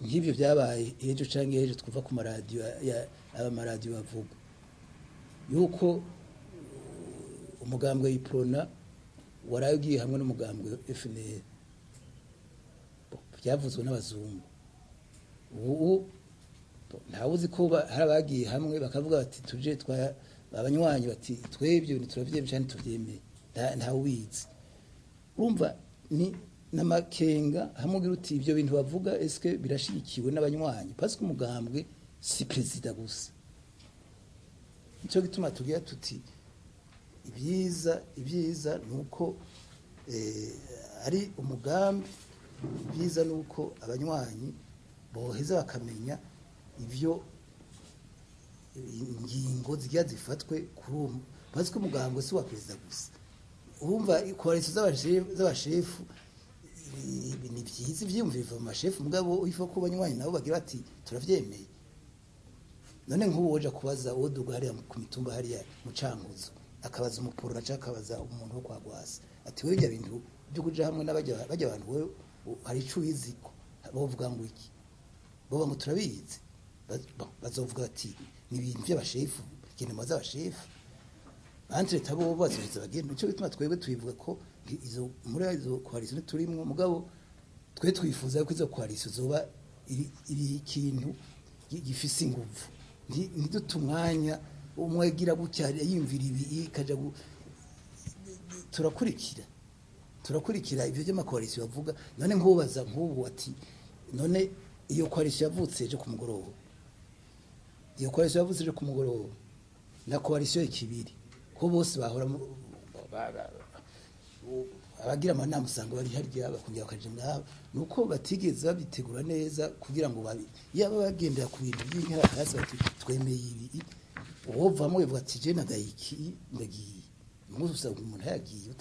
Nk'ibyo byabaye ejo canke ejo, twumva ku maradiyo, amaradiyo bavuga yuko umugambwe Uprona waraye ugiye hamwe n'umugambwe FNL. Byavuzwe n'abazungu. Ubu ntawe uzi ko hari abagiye hamwe bakavuga bati tuje twa abanywanyi, bati twebwe ibintu turavyemeye canke tuvyemeye. Ntawe ubizi. Urumva ni n'amakenga hamwe ugira uti ibyo bintu bavuga, eske birashigikiwe n'abanywanyi? Parce que umugambwe si perezida gusa. Nico gituma tugira tuti ibyiza nuko ari umugambi, ibyiza nuko abanywanyi boheza bakamenya ivyo ingingo zigira zifatwe kuri uwo, parce que umugambwe si wa perezida gusa. Urumva coalition z'abashefu ni byiza, ivyiyumviro biva mu mashefu, mugabo ifa ko abanywanyi nabo bagira bati turavyemeye. None nk'ubu woja kubaza uwo duga hariya ku mitumba, hariya mu Cankuzo, akabaza umuporora canke akabaza umuntu wo kwa Gwasa ati wewe ibyo bintu byo kuja hamwe n'abajya bajya abantu, wewe hari ico ubiziko? Bovuga ngo iki? Bovuga ngo turabizi? Bon, bazovuga bati ni ibintu by'abashefu, genda mubaze abashefu. Entre bo bazoheza bagenda. Nico gituma twebwe tubivuga ko izo muri izo coalition turimwo, mugabo twe twifuza ko izo coalition zoba iri ikintu gifise inguvu. Ntidute umwanya, umwe agira gutya yiyumvira ibi ikaja turakurikira ibyo by'ama coalition bavuga. None nkubaza nk'ubu ati none iyo coalition yavutse ejo ku mugoroba, iyo coalition yavutse ejo ku mugoroba na coalition ikibiri, ko bose bahora abagira amanama usanga bari harya, bakongera bakaja ngaho, nuko batigeze babitegura neza kugira ngo babi yaba bagendera ku bintu by'inkarahasi, bati twemeye ibi, uwovamwo bivuga ati je nagaye iki, ndagiye. Umunsi usanga umuntu yagiye.